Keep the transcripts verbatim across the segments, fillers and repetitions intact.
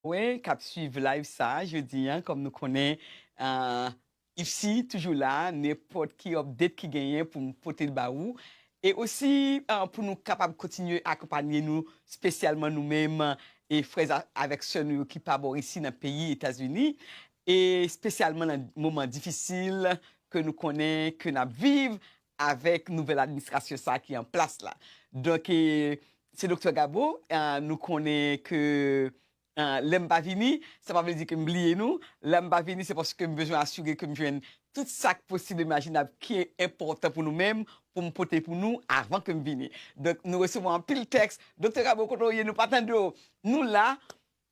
Mwen k ap swiv live sa a jodi a, kòm nou konnen, ah, Ipsy toujou la, nenpòt ki update ki genyen pou m pote l ba ou. E osi, ah, pou nou kapab kontinye akonpanye nou, espesyalman nou menm, e frè a-, avèk sè nou yo ki pa bò isi nan peyi Etazini, e espesyalman nan moman difisil ke nou konnen ke n ap viv avèk nouvèl administrasyon sa a ki an plas la. Donk, e, se Doktè Gabo, ah, nou konnen ke Ah, lè m pa vini, sa pa vle di ke m bliye nou. Lè m pa vini, se paske m bezwen asire ke m jwenn tout sa k posib e imajinab ki enpòtan pou nou menm, pou m pote pou nou avan ke m vini. Donk, nou resevwa anpil tèks. Doktè Gabo, kote w ye? Nou pa tande w. Nou la,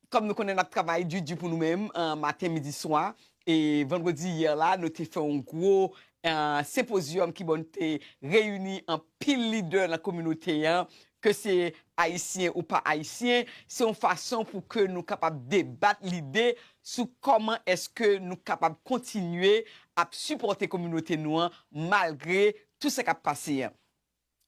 kòm nou konnen n ap travay di di pou nou menm, ah, maten, midi, swa. E vandredi yè la, nou te fè yon gwo, ah, senpozyòm ki bon te reyini anpil lidè nan kominote an, ke se ayisyen ou pa ayisyen, se yon fason pou ke nou kapab debat lide sou kòman èske nou kapab kontinye ap sipòte kominote nou an malgre tout sa k ap pase an.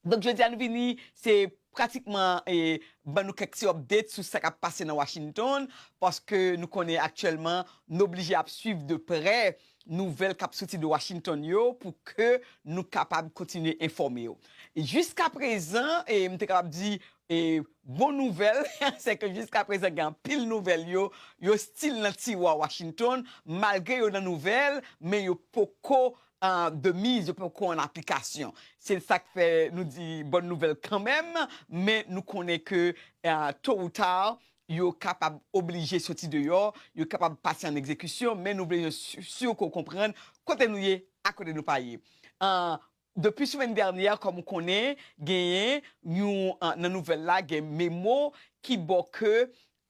Donk, jodi a nou vini, se pratikman, e, ban nou kèk ti update sou sa k ap pase nan Washington, paske nou konnen aktyèlman, nou oblije ap swiv de prè nouvèl k ap soti de Washington yo pou ke nou kapab kontinye enfòme yo. Jiska prezan, e, m te kapab di, e, bon nouvèl, se ke jiska prezan gen anpil nouvèl yo, yo still nan tiwa Washington, malgre yo nan nouvèl, men yo poko, ah, de miz, yo poko an aplikasyon. Se sa k fè nou di bòn nouvèl kanmenm, men nou konnen ke, ah, to ou ta, yo kapab oblije soti deyò, yo kapab pase an egzekisyon, men nou vle si, si ke w konprann kote nou ye, a kote nou pa ye. Ah, depi semèn dènyè, kòm ou konnen, genyen yon, ah, nan nouvèl la, gen memo ki bò ke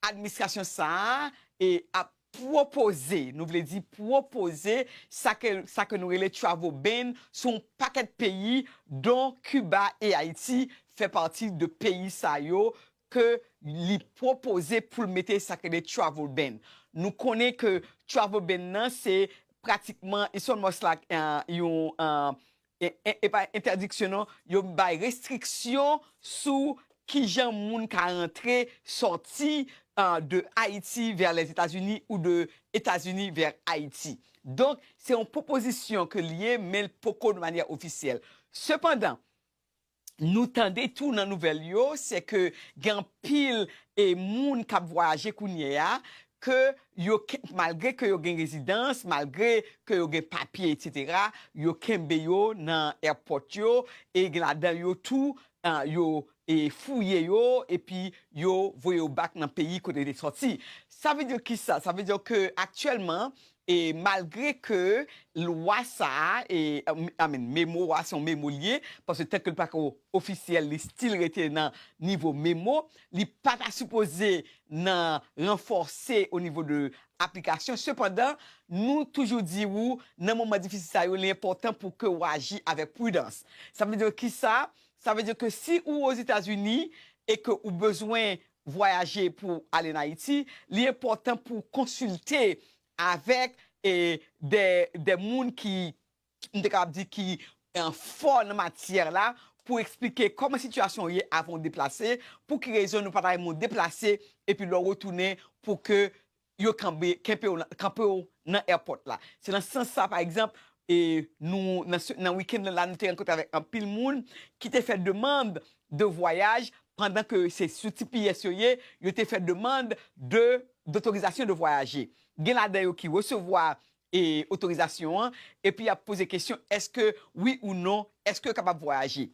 administrasyon sa a, e, ap pwopoze, nou vle di pwopoze, sa ke, sa ke nou rele travel ban sou yon pakèt peyi, don Kiba e Ayiti fè pati de peyi sa yo ke li pwopoze pou l mete sa k rele travel ban. Nou konnen ke travel ban nan se pratikman, it's almost like, uh, yon, uh, e, e, e pa entèdiksyon non, yo bay restriksyon sou kijan moun ka rantre, sòti, uh, de Ayiti vè Lèzetazini ou de Etazini vè Ayiti. Donk, se yon pwopozisyon ke l ye, men l poko de manyè ofisyèl. Sepandan, nou tande tou nan nouvèl yo, se ke gen anpil, e, moun k ap vwayaje kounye a, ke yo ke, malgre ke yo gen rezidans, malgre ke yo gen papye, etsetera, yo kenbe yo nan airport yo, e gen ladan yo tou, ah, yo, e, fouye yo, epi yo voye yo back nan peyi kote yo te sòti. Sa vle di kisa? Sa vle di ke aktyèlman, e, malgre ke lwa sa a, e, I mean, memo a, se yon memo l ye, paske tanke l pako ofisyèl, li still rete nan nivo memo, li pa ta sipoze nan ranfòse o nivo de aplikasyon. Sepandan, nou toujou di ou, nan moman difisil sa yo, li enpòtan pou ke w aji avèk pridans. Sa vle di kisa? Sa vle di ke si ou Ozetazini e ke ou bezwen vwayaje pou ale an Ayiti, li enpòtan pou konsilte avèk, e, de, de moun ki, m te kapab di, ki, e, fò nan matyè la pou eksplike kòman sitiyasyon an ye avan w deplase, pou ki rezon nou pa ta renmen w deplase, epi lè w retounen pou ke yo kanpe, kenpe w nan, kanpe w nan airport la. Se nan sans sa, pa egzanp, e nou, nan se, nan wikenn nan la, nou te rankontre avèk anpil moun ki te fè demann de vwayaj, pandan ke se sou T P S yo ye, yo te fè demann de, dotorizasyon de vwayaje. Gen ladan yo ki resevwa, e, otorizasyon an, epi y ap poze kesyon, èske wi ou non, èske yo kapab vwayaje?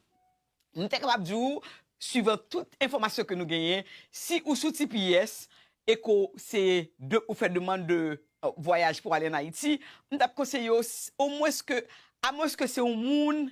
M te kapab di w, swivan tout enfòmasyon ke nou genyen, si ou sou T P S e ke w se de, ou fè demann de, e, vwayaj pou ale an Ayiti, m t ap konseye w s-, omwens ke, amwens ke se yon moun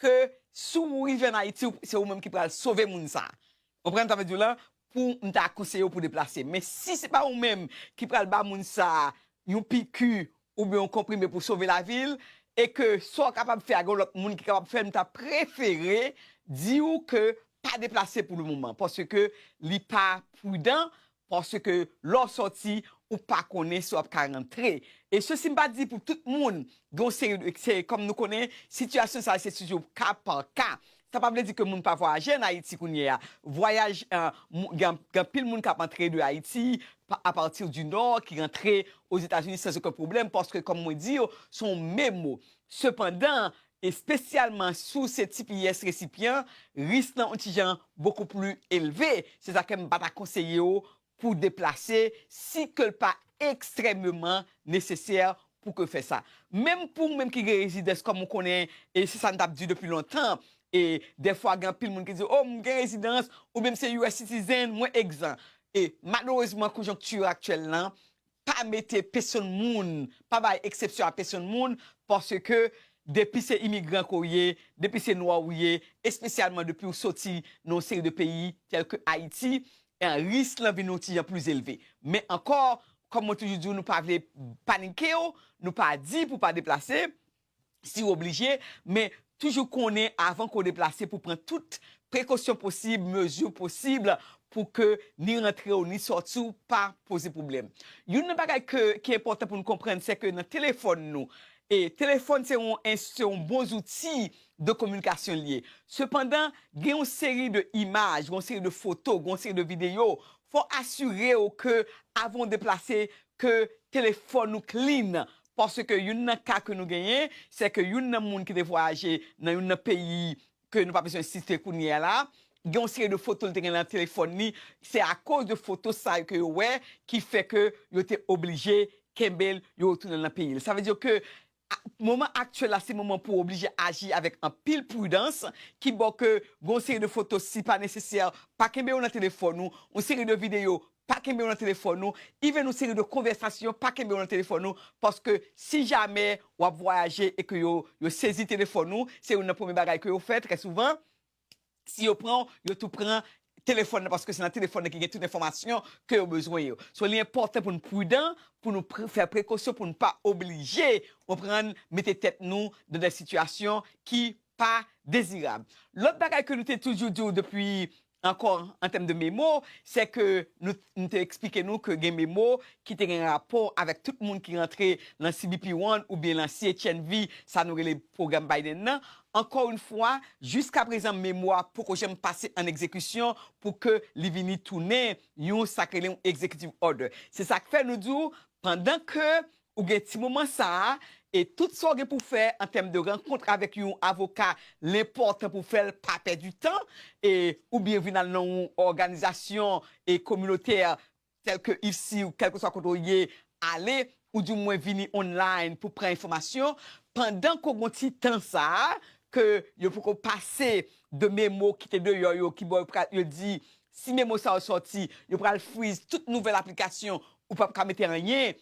ke si w rive an Ayiti, se ou menm ki pral sove moun sa a. Konprann sa m vle di w la? Pou m ta konseye w pou deplase. Men si se pa ou menm ki pral ba moun sa a yon piki oubyen yon konprime pou sove lavi l, e ke sa w kapab fè a gen lòt moun ki kapab fè l, m ta prefere di w ke pa deplase pou le moman, paske li pa pridan, paske lè w sòti, ou pa konnen si w ap ka rantre. E sesi m pa di pou tout moun, gen yon seri de, se, kòm nou konnen, sitiyasyon sa a se toujou ka pa ka. Sa pa vle di ke moun pa vwayaje ann Ayiti kounye a. Vwayaj, eh, mou- gen gen anpil moun k ap antre de Ayiti pa- apati di Nò ki rantre Ozetazini san okenn pwoblèm, paske, kòm mwen di yo, se yon memo. Sepandan, espesyalman sou se T P S resipyan, risk lan yon ti jan bokou pli elve. Se sa ke m pa ta konseye w pou deplase si ke l pa ekstrèmeman nesesè pou ke w fè sa. Menm pou ou menm ki gen rezidans, kòm ou konnen, e se sa n t ap di depi lontan, e dèfwa gen anpil moun ki di, "O, m gen rezidans," oubyen m se U S citizen, mwen egzan. E malerezman, konjonkti aktyèl lan pa mete pèsonn moun, pa bay eksepsyon a pèsonn moun, paske depi se imigran ke w ye, depi se nwa ou ye, espesyalman depi w soti nan yon seri de peyi tèl ke Ayiti, e risk lan vin yon ti jan pli elve. Men ankò, kòm mwen toujou di w, nou pa vle panike w, nou pa di pou w pa deplase, si w oblije, men toujou konnen avan ke w deplase pou pran tout prekosyon posib, mezi posib pou ke ni rantre w ni sòti w pa poze pwoblèm. Youn nan bagay ke, ki enpòtan pou nou konprann, se ke nan telefòn nou, e telefòn se yon, se yon bon zouti de kominikasyon li ye. Sepandan, gen yon seri de imaj, gen yon seri de foto, gen yon seri de videyo, fò w asire w ke avan w deplase, ke telefòn ou clean. Paske youn nan ka ke nou genyen, se ke youn nan moun ki te vwayaje nan youn nan peyi ke nou pa bezwen site kounye a la, gen yon seri de foto l te gen nan telefòn li, se akoz de foto sa yo ke yo wè ki fè ke yo te oblije kenbe l, yo retounen nan peyi l. Sa vle di ke a- moman aktyèl la, se moman pou w oblije aji avèk anpil pridans, ki bò ke gen yon seri de foto, si pa nesesè, pa kenbe yo nan telefòn ou, yon seri de videyo, pa kenbe yo nan telefòn ou, even yon seri de konvèsasyon, pa kenbe yo nan telefòn ou, paske si jamè w ap vwayaje e ke yo, yo sezi telefòn ou, se youn nan premye bagay ke yo fè trè souvan. Si yo pran w, yo tou pran telefòn nan, paske se nan telefòn nan ki gen tout enfòmasyon ke yo bezwen yo. So, li enpòtan pou nou pridan, pou nou pre- fè prekosyon, pou nou pa oblije, konprann, mete tèt nou nan de sitiyasyon ki pa dezirab. Lòt bagay ke nou te toujou di w depi, ankò, an tèm de memo, se ke nou, nou te eksplike nou ke gen memo ki te gen rapò avèk tout moun ki rantre nan C B P One oubyen nan C H N V, sa nou rele pwogram Biden nan. Ankò yon fwa, jiskaprezan, memo a poko janm pase an egzekisyon pou ke li vini tounen yon, sa k rele yon executive order. Se sa k fè nou di w, pandan ke ou gen ti moman sa a, e tout sa w gen pou fè an tèm de rankont avèk yon avoka, li enpòtan pou w fè l, pa pèdi tan, e oubyen vin al nan yon òganizasyon e kominotè tèl ke IFSI ou kèlkeswa kote w ye, ale, ou di mwen vini online pou pran enfòmasyon, pandan ke w gen ti tan sa a, ke yo poko pase de memo ki te deyò yo, ki bò yo pral, yo di, si memo sa yo sòti, yo pral freeze tout nouvèl aplikasyon, ou p ap ka mete anyen,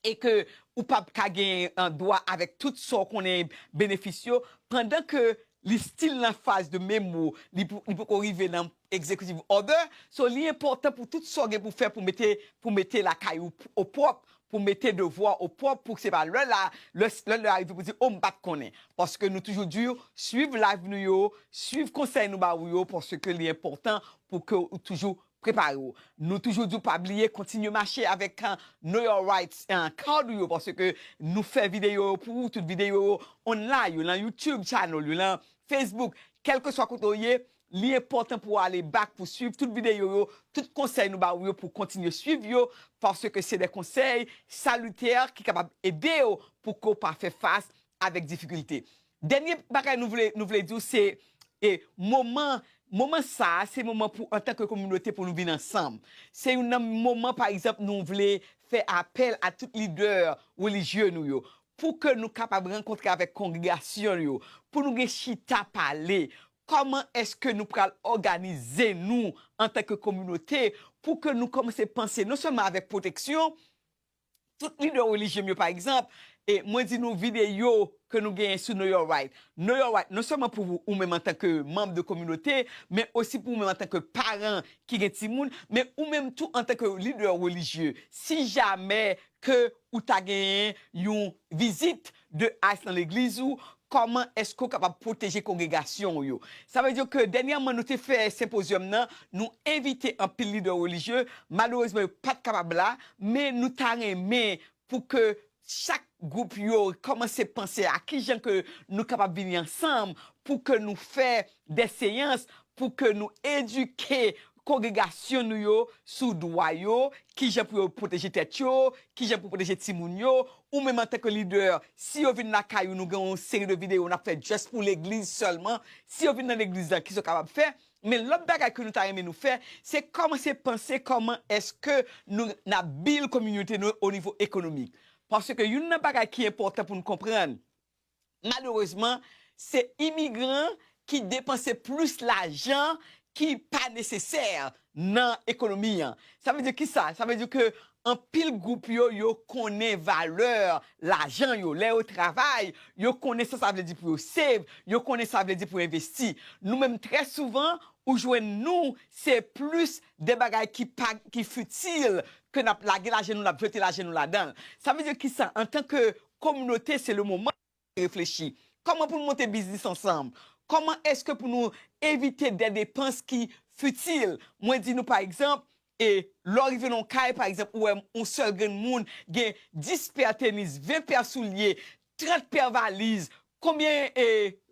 e ke ou p ap ka gen, eh, dwa avèk tout sa w konnen benefis yo, pandan ke li still nan faz de memo, li pou- li poko rive nan executive order, so li enpòtan pou tout sa w gen pou fè pou mete, pou mete lakay ou p- opwòp, pou mete devwa opwòp, pou se pa lè la, lè, lè, lè a rive pou di, "O, m pa t konnen." Paske nou toujou di w, swiv live nou yo, swiv konsèy nou ba ou yo, paske li enpòtan pou ke ou toujou prepare w. Nou toujou di w pa bliye kontinye mache avèk, eh, Know Your Rights, eh, card ou yo, paske nou fè videyo yo pou ou, tout videyo yo online, yo nan YouTube channel, yo nan Facebook, kèlkeswa kote w ye, li enpòtan pou w ale back pou swiv tout videyo yo, tout konsèy nou ba ou yo pou kontinye swiv yo, paske se de konsèy salitè ki kapab ede w pou ke w pa fè fas avèk difikilte. Dènye bagay nou vle, nou vle di w se, e, moman, moman sa a, se moman pou, antanke kominote, pou nou vin ansanm. Se youn nan moman, pa egzanp, nou vle fè apèl a tout lidè relijye nou yo, pou ke nou kapab rankontre avèk kongregasyon yo, pou nou gen chita pale. Kòman èske nou pral òganize nou antanke kominote pou ke nou kòmanse panse non sèlman avèk pwoteksyon, tout lidè relijye m yo, pa egzanp, e mwen di nou videyo ke nou genyen sou Know Your Right. Know Your Right, non sèlman pou ou, ou menm antanke manm de kominote, men osi pou ou menm antanke paran ki gen timoun, men ou menm tou antanke lidè relijye. Si jamè ke ou ta genyen yon vizit de ICE nan legliz ou, kòman èske w kapab pwoteje kongregasyon w yo? Sa vle di ke dènyèman nou te fè senpozyòm nan, nou envite anpil lidè relijye. Malerezman, yo pa t kapab la, men nou ta renmen pou ke chak gwoup yo kòmanse panse a kijan ke nou kapab vini ansanm pou ke nou fè de seyans, pou ke nou edike kongregasyon nou yo sou dwa yo, kijan pou yo pwoteje tèt yo, kijan pou pwoteje timoun yo, ou menm antanke lidè, si yo vin lakay ou, nou gen yon seri de videyo n ap fè just pou legliz sèlman, si yo vin nan legliz la, kisa yo kapab fè, men lòt bagay ke nou ta renmen nou fè, se kòmanse panse kòman èske nou n ap build kominote nou o nivo ekonomik. Paske youn nan bagay ki enpòtan pou nou konprann, malerezman, se imigran ki depanse plis lajan ki pa nesesè nan ekonomi an. Sa vle di kisa? Sa vle di ke anpil gwoup yo, yo konnen valè lajan yo. Lè yo travay, yo konnen sa sa vle di pou yo save, yo konnen sa vle di pou yo envesti. Nou menm, trè souvan, ou jwenn nou, se plis de bagay ki pa, ki fitil ke n ap lage lajan nou, n ap jete lajan nou ladan l. Sa vle di kisa? Antanke kominote, se le moman reflechi. Kòman pou nou monte biznis ansanm? Kòman èske pou nou evite de depans ki fitil? Mwen di nou, pa egzanp, e lè w rive nan yon kay, pa egzanp, ou wè yon sèl grenn moun gen dis pè tenis, ven pè soulye, trant pè valiz, konbyen e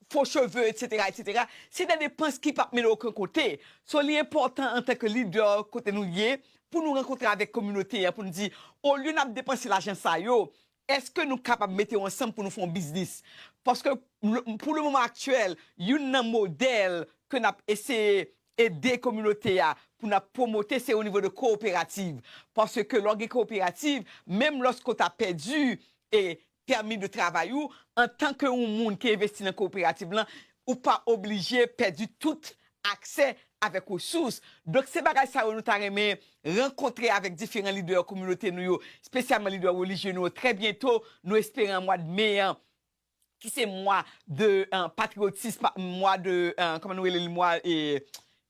fo cheve, etsetera, etsetera. Se de depans ki p ap mennen okenn kote. So, li enpòtan antanke lidè kote nou ye, pou nou rankontre avèk kominote a, pou nou di, olye n ap depanse lajan sa yo, èske nou kapab mete yo ansanm pou nou fè yon biznis? Paske, le- pou le moman aktyèl, youn nan modèl ke n ap eseye ede kominote a, pou n ap pwomote, se o nivo de kooperativ. Paske lè w gen kooperativ, menm lòske w ta pèdi e pèmi de travay ou, antanke yon moun ki envesti nan kooperativ lan, ou pa oblije pèdi tout aksè avèk resous. Donk, se bagay sa yo nou ta renmen rankontre avèk diferan lidè kominote nou yo, espesyalman lidè relijye nou yo. Trè byento, nou espere an mwa de me an, ki se mwa de, euh, patriyotis, pa- mwa de, euh, kòman nou rele l, mwa, e,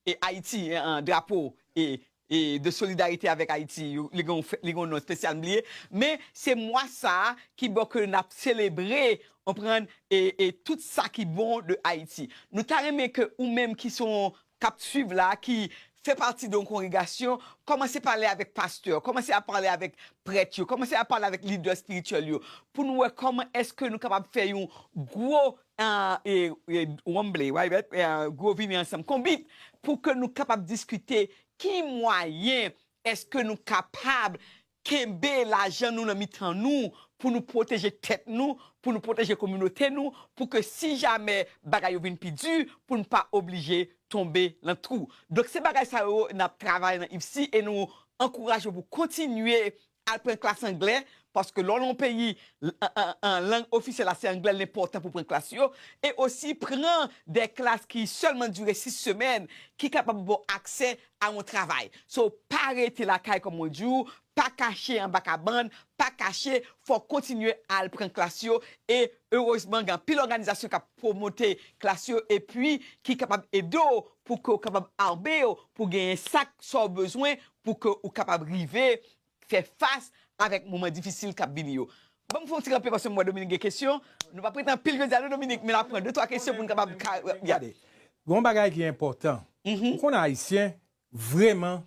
e Ayiti, e, euh, drapo, e, e de solidarite avèk Ayiti. Yo- li gen yon fè- li gen yon non espesyal, m bliye. Men se mwa sa a ki bon ke n ap selebre, konprann, e, e tout sa ki bon de Ayiti. Nou ta renmen ke ou menm ki se yon k ap swiv la, ki fè pati de yon kongregasyon, kòmanse pale avèk pastè, kòmanse a pale avèk prèt yo, kòmanse a pale avèk lidè espirityèl yo, pou nou wè kòman èske nou kapab fè yon gwo, ah, e, e, womble, right, right, eh, gwo vini ansanm, konbit, pou ke nou kapab diskite ki mwayen èske nou kapab kenbe lajan nou nan mitan nou, pou nou pwoteje tèt nou, pou nou pwoteje kominote nou, pou ke si jamè bagay yo vin pi di, pou n pa oblije tonbe nan twou. Donk, se bagay sa yo n ap travay nan IFSI e nou ankouraje w pou kontinye al pran klas anglè, paske lè w nan yon peyi, l- an- an- an lang ofisyèl la se anglè, l enpòtan pou pran klas yo, e osi pran de klas ki sèlman dire sis semèn, ki kapab ba w aksè a yon travay. So, pa rete lakay, kòm mwen di w, pa kache anba kabann, pa kache, fò w kontinye al pran klas yo, e erezman, gen anpil òganizasyon k ap pwomote klas yo, epi ki kapab ede w pou ke w kapab arme w, pou genyen sa k- sa w bezwen, pou ke w kapab rive fè fas avèk moman difisil k ap vini yo. Ban m fè yon ti kanpe paske m wè Dominique gen kesyon. Nou p ap rete anpil jodi a non, Dominique, men n ap pran de twa kesyon pou n kapab ka- gade. Gen yon bagay ki enpòtan. Ou konnen Ayisyen vrèman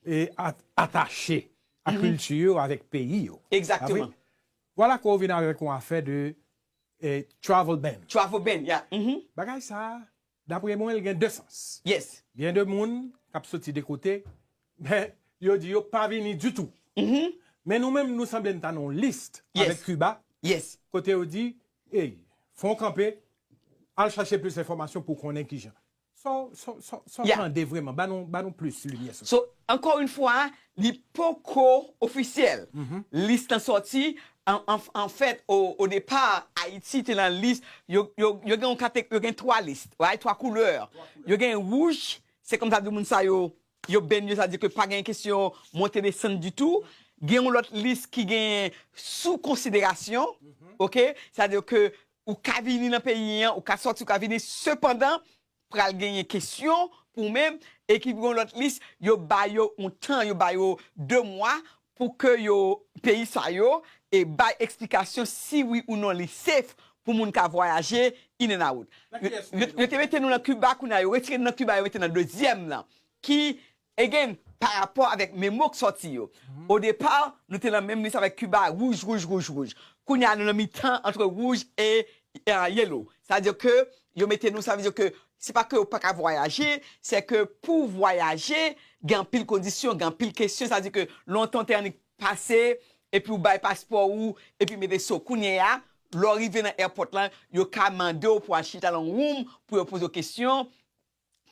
e, at- atache a kilti yo avèk peyi yo. Egzakteman. Vwala ke w vin avèk yon afè de e, travel ban. Travel ban, yeah. Bagay sa a, dapre mwen, l gen de sans. Yes. Gen de moun k ap soti de kote, men yo di yo pa vini ditou. Men nou menm, nou sanble n ta nan yon lis avèk Kiba, kote yo di, ey, fè yon kanpe, al chache plis enfòmasyon pou konnen kijan. Sa w- sa w- sa w- sa w tande vrèman? Ba nou, ba nou plis limyè sou sa. So, ankò yon fwa, li poko ofisyèl. Lis lan sòti, an, an, anfèt, o, o depa, Ayiti te nan lis, yo, yo, yo gen yon kate- yo gen twa lis, right? Twa koulè. Yo gen wouj, se kòm sa di moun sa yo, yo ban yo, sa di ke pa gen kesyon monte desann ditou. Gen yon lòt lis ki gen sou konsiderasyon, oke? Sa di ke ou ka vini nan peyi an, ou ka sòti, ou ka vini, sepandan, pral genyen kesyon pou ou menm, e ki gen yon lòt lis, yo ba yo yon tan, yo ba yo de mwa pou ke yo, peyi sa yo, e bay eksplikasyon si wi ou non li safe pou moun ka vwayaje in and out. Yo, yo, yo te mete nou nan Kiba, kounye a yo retire nou nan Kiba, yo mete nan dezyèm lan, ki, again, pa rapò avèk memo k sòti yo. Odepa, nou te nan menm lis avèk Kiba, wouj, wouj, wouj, wouj. Kounye a, nou nan mitan ant wouj e, e yellow. Sa vle di ke yo mete nou, sa vle di ke se pa ke ou pa ka vwayaje, se ke pou vwayaje, gen anpil kondisyon, gen anpil kesyon. Sa vle di ke lontan w te annik pase, epi ou bay paspò ou, epi mete so. Kounye a, lè w rive nan airport lan, yo ka mande w pou al chita nan yon room, pou yo poze w kesyon,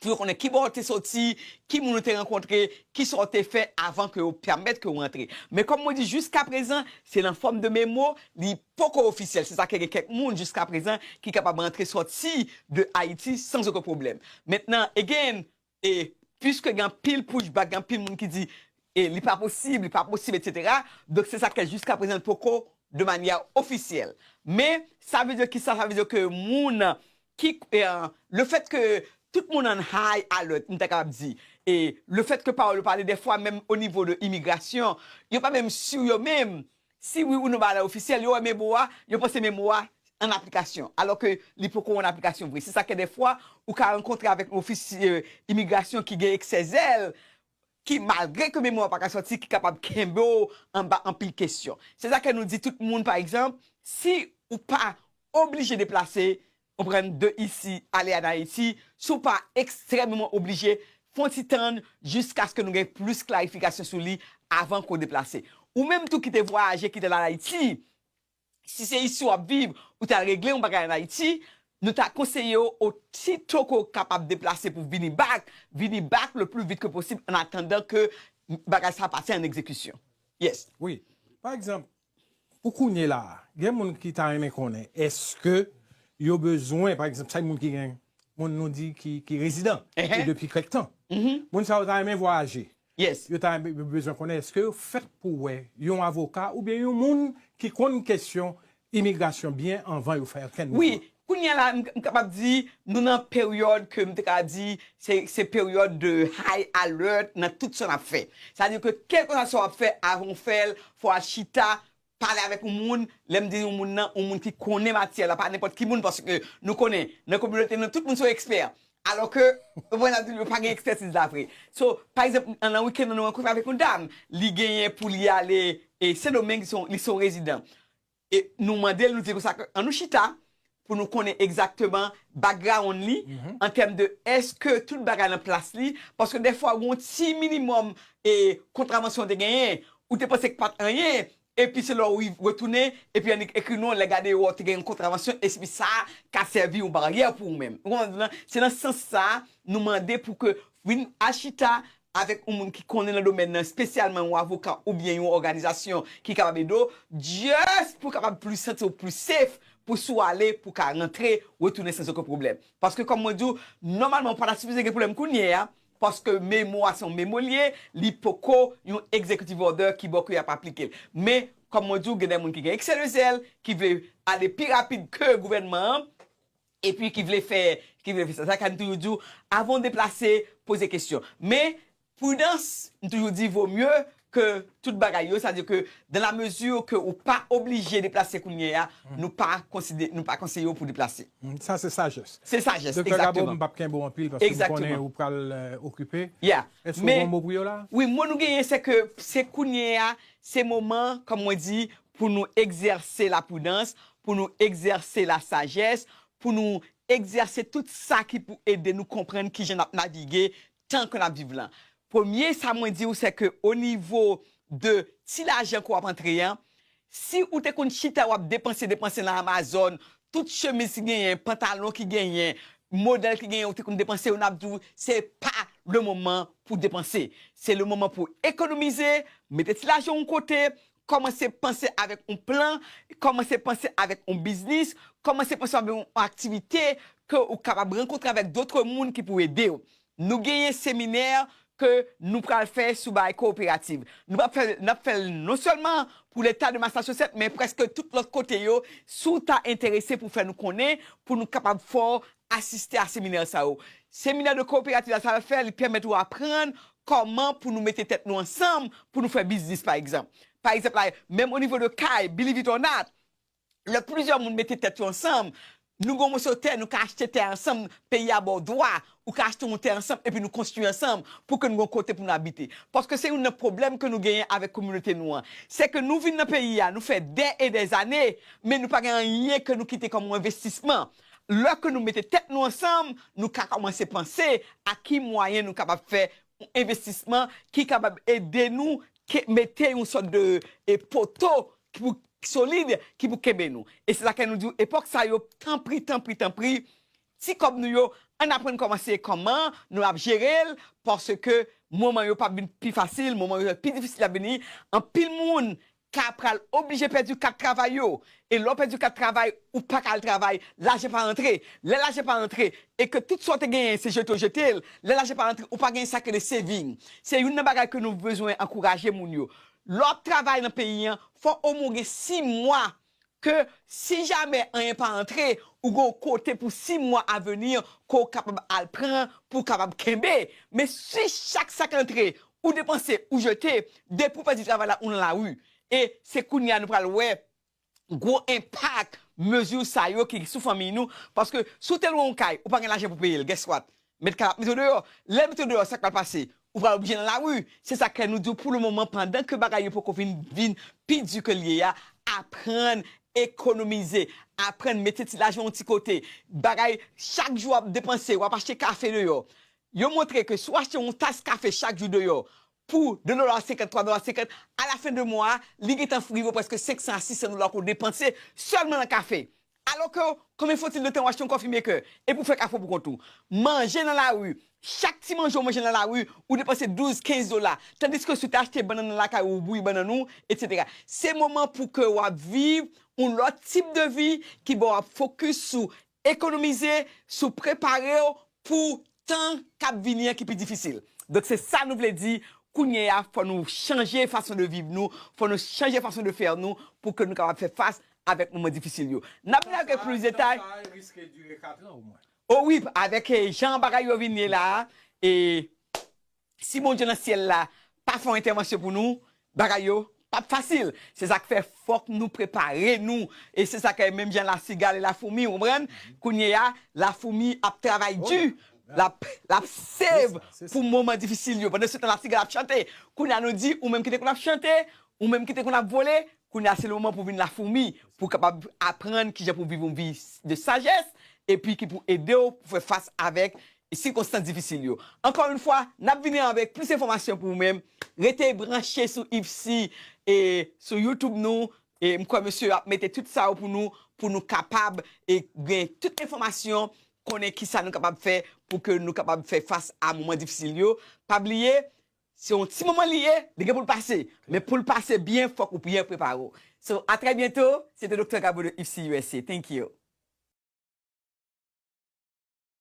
pou yo konnen ki bò w te soti, ki moun ou te rankontre, ki sa w te fè avan ke yo pèmèt ke w rantre. Men kòm mwen di, jiskaprezan, se nan fòm de memo, li poko ofisyèl. Se sa ke gen kèk moun jiskaprezan ki kapab rantre sòti de Ayiti san okenn pwoblèm. Mentnan, again, e piske gen anpil pushback, gen anpil moun ki di, e li pa posib, li pa posib, etsetera. Donk, se sa ke jiskaprezan poko de manyè ofisyèl. Men, sa vle di ki sa? Sa vle di ke moun ki, e, le fèt ke tout moun an high alert, m ta kapab di, e le fèt ke pawòl yo pale, dèfwa, menm o nivo de imigrasyon, yo pa menm si yo menm, si wi ou non bagay la ofisyèl, yo wè memo a, yo panse memo a an aplikasyon, alò ke li poko an aplikasyon vre. Se sa ke dèfwa, ou ka rankontre avèk yon ofisye imigrasyon ki gen eksè zèl, ki, malgre ke memo a pa ka sòti, ki kapab kenbe w anba anpil kesyon. Se sa ke nou di tout moun, pa egzanp, si ou pa oblije deplase, konprann, de isi ale an Ayiti, si w pa ekstrèmeman oblije, fè yon ti tann jiskaske nou gen plis klarifikasyon sou li avan ke w deplase. Ou menm tou ki te vwayaje, ki te al Ayiti, si se isi w ap viv, ou t al regle yon bagay an Ayiti, nou ta konseye w, osito ke w kapab deplase pou vini back, vini back le plus vite que possible, an atandan ke bagay sa pase an egzekisyon. Yes. Wi. Pa egzanp, pou kounye la a, gen moun ki ta renmen konnen, èske yo bezwen, pa egzanp, sa moun ki gen, moun nou di ki, ki rezidan, e depi kèk tan. Moun sa yo ta renmen vwayaje. Yes. Yo ta renmen, yo bezwen konnen, èske yo fèt pou wè yon avoka oubyen yon moun ki konn kesyon imigrasyon byen anvan yo fè okenn mouvman? Wi, kounye a la, m, m kapab di, nou nan peryòd ke m te ka di, se, se peryòd de high alert nan tout sa n ap fè. Sa vle di ke kèlkeswa sa w ap fè, avan w fè l, fò w al chita, pale avèk yon moun, lè m di yon moun nan, yon moun ki konnen matyè la, pa nenpòt ki moun, paske nou konnen, nan kominote nou, tout moun se yon ekspè. Alò ke, ou konprann, yo pa gen ekspètiz la vre. So, pa egzanp, nan wikenn nan, nou rankontre avèk yon dam, li genyen pou li ale e Sendomeng, li se yon, li se yon rezidan. E nou mande l, nou di l konsa, ann nou chita pou nou konnen egzakteman background li, an tèm de èske tout bagay nan plas li, paske dèfwa, yon ti minimòm e kontravansyon te genyen, ou te panse k pa t anyen, epi se lè w retounen, epi annik ekri non, lè gade yo wè w te gen yon kontravansyon, epi sa ka sèvi yon baryè pou ou menm. Ou konprann? Se nan sans sa a, nou mande pou ke vin al chita avèk yon moun ki konnen nan domèn nan, espesyalman yon avoka oubyen yon òganizasyon ki kapab ede w, just pou kapab plis santi w plis safe, pou si w ale, pou ka rantre, retounen san okenn pwoblèm. Paske, kòm mwen di w, nòmalman, ou pa ta sipoze gen pwoblèm kounye a, paske memo a se yon memo l ye, li poko yon executive order ki bò ke y ap aplike l. Men, kòm mwen di w, gen de moun ki gen eksè de zèl, ki vle ale pi rapid ke gouvènman an, epi ki vle fè, ki vle fè sa. Sa k fè m toujou di w, avan w deplase, poze kesyon. Men, pridans, m toujou di, vo mye ke tout bagay yo, sa vle di ke dans la mesure ke ou pa oblije deplase kounye a, nou pa konside, nou pa konseye w pou deplase. Sa se sajès. Se sajès, egzakteman. Doktè Gabo, m p ap kenbe w anpil paske m konnen ou pral okipe. Yeah. Èske w gen yon mo pou yo la? Wi, mo nou genyen, se ke se kounye a, se moman, kòm mwen di, pou nou egzèse lapridans, pou nou egzèse lasajès, pou nou egzèse tout sa ki pou ede nou konprann kijan n ap navige tan ke n ap viv lan. Premye, sa mwen di w, se ke o nivo de ti lajan ke w ap antre an, si ou te konn chita w ap depanse, depanse nan Amazon, tout chemiz ki genyen, pantalon ki genyen, modèl ki genyen, ou te konn depanse yo, n ap di w, se pa le moman pou depanse. Se le moman pou ekonomize, mete ti lajan yon kote, kòmanse panse avèk yon plan, kòmanse panse avèk yon biznis, kòmanse panse avèk yon aktivite ke ou kapab rankontre avèk dòt moun ki pou ede w. Nou genyen seminè ke nou pral fè sou bagay kowoperativ. Nou pral fè, n ap fè l non sèlman pou Leta de Massachusetts, men prèske tout lòt kote yo, si w ta enterese pou fè nou konnen, pou nou kapab fè w asiste a seminè sa yo. Seminè de kowoperativ la, sa l fè, li pèmèt ou aprann kòman pou nou mete tèt nou ansanm pou nou fè biznis, pa egzanp. Pa egzanp, la, menm o nivo de kay, believe it or not, lè plizyè moun mete tèt yo ansanm, Nou gen yon moso tè, nou ka achte tè ansanm, peyi a ba w dwa, ou ka achte yon tè ansanm, epi nou konstwi ansanm pou ke nou gen yon kote pou nou abite. Paske se youn nan pwoblèm ke nou genyen avèk kominote nou an. Se ke nou vin nan peyi a, nou fè dè e dè zane, men nou pa gen anyen ke nou kite kòm yon envestisman. Lè ke nou mete tèt nou ansanm, nou ka kòmanse panse a ki mwayen nou kapab fè yon envestisman ki kapab ede nou ke, mete yon sòt de e, poto ki pou solid, ki pou kenbe nou. E se sa ke nou di w, epòk sa yo, tanpri, tanpri, tanpri, ti kòb nou yo, ann aprann kòman se kòman nou ap jere l, paske moman yo p ap vin pi fasil, moman yo pi difisil ap vini. Anpil moun ka pral oblije pèdi kat travay yo. E lè w pèdi kat travay, ou pa ka al travay, lajan pa rantre. Lè lajan pa rantre, e ke tout sa w te genyen, se jete w jete l, lè lajan pa rantre, ou pa gen sa k rele saving. Se youn nan bagay ke nou bezwen ankouraje moun yo. Lè w ap travay nan peyi an, fò omwen w gen sis mwa ke si jamè anyen pa antre, ou gen yon kote pou sis mwa aveni ke w kapab al pran, pou w kapab kenbe. Men si chak sa k antre, ou depanse, ou jete, depi w pèdi travay la, ou nan lari. E se kounye a nou pral wè gwo enpak mezi sa yo ki sou fanmiy nou. Paske si w te lwe yon kay, ou pa gen lajan pou peye l, guess what? Mèt kay la ap mete w deyò. Lè l mete w deyò, sa k pral pase? Ou pral oblije nan lari. Se sa ke nou di w pou le moman, pandan ke bagay yo poko vin, vin pi di ke l ye a, aprann ekonomize, aprann mete ti lajan yon ti kote. Bagay, chak jou w ap depanse, w ap achte kafe deyò. Yo montre ke si w achte yon tas kafe chak jou deyò, pou de dola senkant, twa dola senkant, a la fen de mwa a, li gentan rive prèske senk san a sis san dola ke w depanse sèlman nan kafe. Alò ke, konbyen fo-t-il de tan w achte yon coffee maker epi w fè kafe w pou kont ou? Manje nan lari, chak ti manje w manje nan lari, ou depanse douz, kenz dola. Tandiske si w te achte bannann nan lakay ou, ou bouyi bannann ou, etsetera. Se moman pou ke w ap viv yon lòt tip de vi ki ba w ap fokis sou ekonomize, sou prepare w pou tan k ap vini an ki pi difisil. Donk, se sa nou vle di, kounye a, fò nou chanje fason de viv nou, fò nou chanje fason de fè nou, pou ke nou kapab fè fas avèk moman difisil yo. N ap vin avèk plis detay. Tan sa a riske dire kat an omwen. O wi, avèk, eh, jan bagay yo vin ye la a, e si Bondye nan syèl la pa fè yon entèvansyon pou nou, bagay yo p ap fasil. Se sa k fè fòk nou prepare nou. E se sa k fè menm jan lasigal e lafoumi, ou konprann? Kounye a, lafoumi ap travay di, l ap, l ap save pou moman difisil yo. Pandan se tan, lasigal ap chante. Kounye a, nou di, ou menm ki te konn ap chante, ou menm ki te konn ap vole, kounye a, se le moman pou vin lafoumi, pou kapab aprann kijan pou viv yon vi de sajès, epi ki pou ede w pou fè fas avèk sikonstans difisil yo. Ankò yon fwa, n ap vini avèk plis enfòmasyon pou ou menm. Rete branche sou Yves C, e sou YouTube nou. E m kwè mesye yo ap mete tout sa yo pou nou, pou nou kapab, e gen tout enfòmasyon, konnen kisa nou kapab fè pou ke nou kapab fè fas a moman difisil yo. Pa bliye, se yon ti moman li ye, li gen pou l pase. Men pou l pase byen, fòk ou byen prepare w. So, a trè byento, se te Doktè Gabo de Yves C U S A. Thank you.